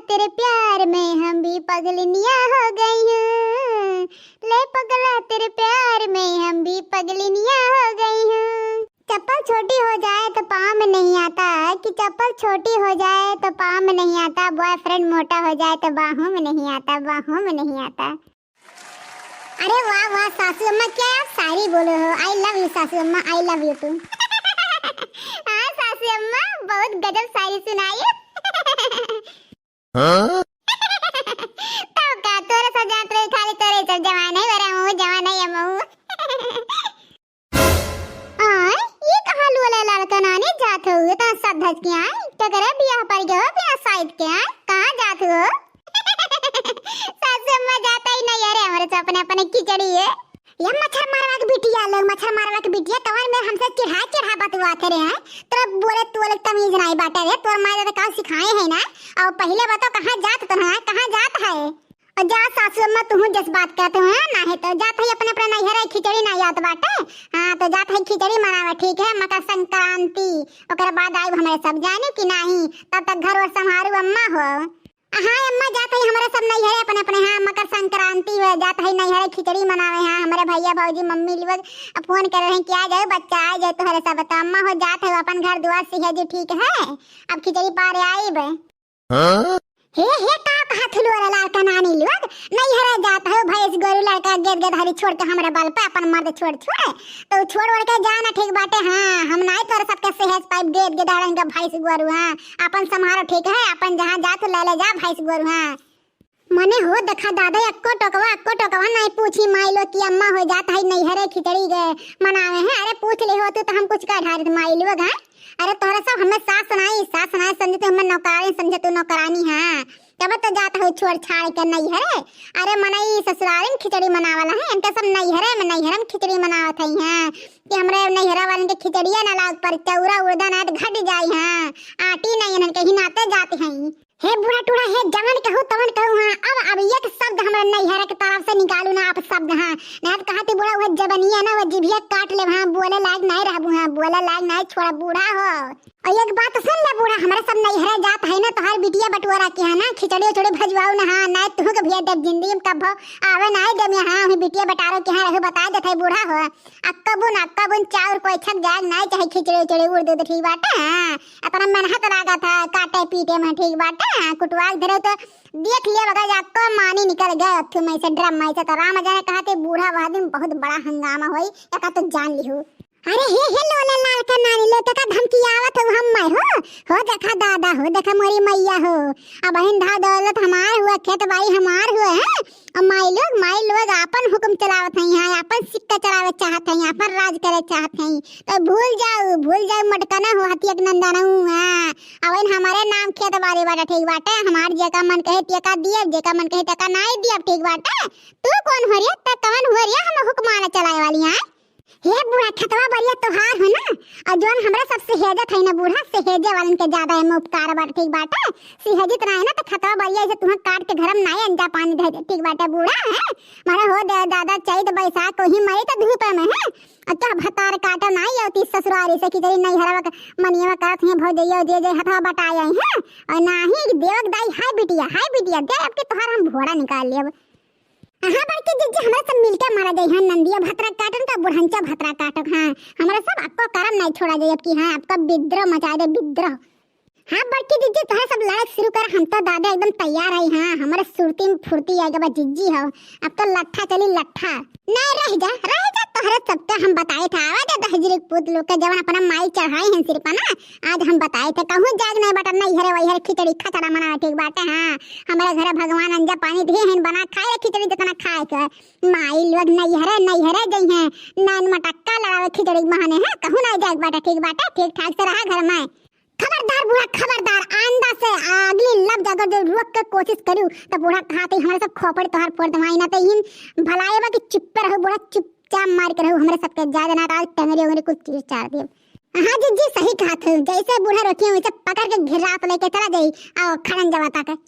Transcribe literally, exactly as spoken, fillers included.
तेरे प्यार में हम भी पगलिनिया हो गई हूँ, ले पगला तेरे प्यार में हम भी पगलिनिया हो गई हूँ। चप्पल छोटी हो जाए तो पाँव में नहीं आता, कि चप्पल छोटी हो जाए तो पाँव में नहीं आता, बॉयफ्रेंड मोटा हो जाए तो बाहों में नहीं आता, बाहों में नहीं आता। अरे वाह वाह सासू अम्मा, क्या आप शायरी बोले हो। I love you सासू अम्मा, I love you too। हाँ सासू अम्मा, बहुत गजब शायरी सुनाई। हाँ? तब का, तोरे सब जात रही, खाली तोरे सब जवान है, अरे हमहू जवान है, हमहू। आय, ई कहाँ लोला लड़का नानी जात हो, इतना सज धज के आय? केकरे बियाह पर गए हो बिना साइत के आय? कहाँ जात हो? सासू अम्मा जात ही नहीं, अरे हमरे से अपने अपने खिचड़ी है। ये मच्छर मारवा के बिटिया लोग, मच्छर मारवा के बिटिया, तोहर में हमसे चिढ़ा चिढ़ा बतुआत रहे हैं। तोरा बोले तू लोग तमीज नहीं बाटे रे, तोर माँ दादा का सिखाए है ना? और पहले बताओ कहाँ जात तो है, कहाँ जात है? और जा सासू अम्मा, तुहूँ जस बात कहते हो, हाँ, ना है तो जात है अपने, अपने नैहरे, खिचड़ी ना याद बाटे। हाँ, तो जात है खिचड़ी मनावे, ठीक है, मकर संक्रांति, ओकर बाद आइब हमरे सब, जाने कि नाही, तब तक घर और संभारू अम्मा हो। हाँ अम्मा, जात है हमरे सब नैहरे अपने, अपने, हाँ, मकर संक्रांति हो, जात है नैहरे खिचड़ी मनावे, हाँ, हमरे भैया भौजी मम्मी लोग अब फोन करे हैं कि आ जाओ बच्चा, आ जाओ तोहरे सब, तो अम्मा हो जात है अपन घर दुआर सिहेजी, ठीक है, अब खिचड़ी पारे आइब। हाँ? हे, हे, का कहत हुलू रे लाल का नानी लोग? नैहरे जात हो, भैंस गोरू लड़का गेद गेदहरी छोड़ के हमरा बल पे अपन मर्द छोड़ छोड़। तो छोड़ ओड़ के जाना ठीक बाटे, हाँ, हम नाई तोरे सबके सहेज पाइब गेद गेदहरन के भैंस गोरू, हाँ। अपन संभारो ठीक है, अपन जहाँ जात हो ले ले जा भैंस गोरू, हाँ। मने हो देखा दादा, अक्को टोकवा, अक्को टोकवा नाई पूछी माई लोग कि अम्मा हो जात है नैहरे खिचड़ी के मनावे हैं। अरे पूछ ले हो तू तो हम कुछ का ढारित माई लोग, हाँ? अरे तोहरा सब हमें सास नाई, सास नाई समझे तू, हमें नौकरानी समझे तू, नौकरानी, हाँ। तब तो जात हो छोड़ छाड़ के नैहरे। अरे मनई ससुरारी में खिचड़ी मनावला है, इनके सब नैहरे में, नैहरे में खिचड़ी मनावत है, हाँ। कि हमरे नैहरा वालन के खिचड़िया ना लाग पर, चौरा उड़दा ना तो घट जाई, हाँ। आटी नहीं इनके ही नाते जाते हैं। हे बूढ़ा टूढ़ा, हे जवन कहू तवन कहू, हाँ, अब, अब एक शब्द हमरा नैहर के तरफ से निकालू ना आप शब्द, हाँ, नहीं तो कहती बूढ़ा वह जबनिया ना, वह जिभिया काट ले, हाँ, बोले लायक नहीं रहबू, हाँ, बोले लायक नहीं छोड़ा बूढ़ा हो। और एक बात सुन ले बूढ़ा, हमरा सब नैहरे जात है ना, तोहार बिटिया बटुआरा के है ना, खिचड़ी उचड़ी भजवाऊ ना, हाँ, नहीं तू के भैया देख जिंदगी में कब आवे नहीं देम, हाँ, वही बिटिया बटारो के यहाँ रहू, बता देते बूढ़ा हो। अक्का बुन, अक्का बुन चाउर कोई छक जाए, नाई चाहे खिचड़ी उचड़ी उड़ दे तो ठीक बाटे, हाँ। इतना मेहनत लागत है काटे पीटे में, ठीक बाटे, हाँ। कुटवा के धरे तो देख लिया बगा जा, अक्को मानी निकल गए अथु में से, ड्रम में से। तो राम जाने कहा थे बूढ़ा वह दिन बहुत बड़ा हंगामा होई, एका तो जान लिहू। अरे हे, हे लोला लाल का नानी लो, तो का धमकी आवत हो हम मैं हो? हो देखा दादा हो, देखा मोरी मैया हो। अब बहिन धा दौलत हमार हुआ, खेत बाड़ी हमार हुआ है। अब माई लोग, माई लोग आपन हुक्म चलावत हैं, यहाँ आपन सिक्का चलावे चाहत हैं, आपन राज करे चाहत हैं। तो भूल जाओ, भूल जाओ, मटकना हो हतिया के नंदनऊ, हाँ। अब इन हमारे नाम खेत बाड़ी बाटे, ठीक बाटे। हमार जेका मन कहे तेका दियब, जेका मन कहे तेका नाई दियब, ठीक बाटे। तू कौन हो रे? त कवन हो रे? हम हुक्म आला चलाए वाली हैं। हे बूढ़ा, खेतवा बरिया तोहार हो ना, और जौन हमरा सब सहेजत है ना बूढ़ा, सहेजे वालन के ज्यादा एमे उपकार बाटे, ठीक बाटे। सहेजित ना है ना तो खेतवा बरिया से तुहाँ काट के घरम नाई अंजा पानी धे दे, ठीक बाटे बूढ़ा, हैं? मारे हो दे दादा, चैत बैसाख को ही मरे तो धूप में, हैं? और तो भतार काटा नाई होती ससुरारी से कि तेरी नैहरवा का मनियवा करत हैं भौजैया जे जे हथवा बटाए हैं, और ना ही देवक दाई, हाय बिटिया, हाय बिटिया, दे अब के तोहार हम भोड़ा निकाल लेब। हाँ बड़की जिज्जी, हमरा सब मिलके मारा जाई, हाँ, नंदिया भतरा काटन का बुढ़ंचा भतरा काटन, हाँ, हमरा सब अक्को करम नहीं छोड़ा जाई अब की, हाँ, आपका विद्रोह मचा दे, विद्रोह। हाँ बड़की जिज्जी, तोहरा सब लड़ाई शुरू कर, हम तो दादा एकदम तैयार है, हाँ, हमारे सुरती में फुर्ती आ गवा जिज्जी हो, अब तो लट्ठा चली लट्ठा। नहीं रह जा, रह जा, तोहरे सबके हम बताए था, आवा जा दहजरी पूत लोग के जवन अपना माई चढ़ाई हैं सिर पर ना, आज हम बताए थे, कहूँ जाग नहीं बटा, नैहरे वैहरे खिचड़ी खचड़ा मनावे, ठीक बाटे, हाँ, हमारे घर भगवान अंजा पानी दिए हैं, बना खाए रे खिचड़ी जितना खाए के। माई लोग नैहरे, नैहरे गई हैं, नैन मटक्का लड़ावे खिचड़ी के बहाने, हैं, कहूँ नहीं जाग बाटे, ठीक बाटे, ठीक ठाक से रहा घर में। खबरदार बूढ़ा, खबरदार, आइंदा से अगली लफ्ज अगर जो रोक के कोशिश करू, तो बूढ़ा कहा थे, हमारे सब खोपड़ी तोहार फोड़ दे, वहीं ना तो इन भलाए बा कि चुप रहो बूढ़ा, चुपचाप मार के रहो, हमारे सबके ज्यादा ना तो आज टंगरी उंगरी कुछ चीर चार दियो। हाँ जिज्जी, सही कहा थे, जैसे बूढ़ा रोकिए वैसे पकड़ के घिरात लेके चला जाई, आओ खड़न जवा ताके।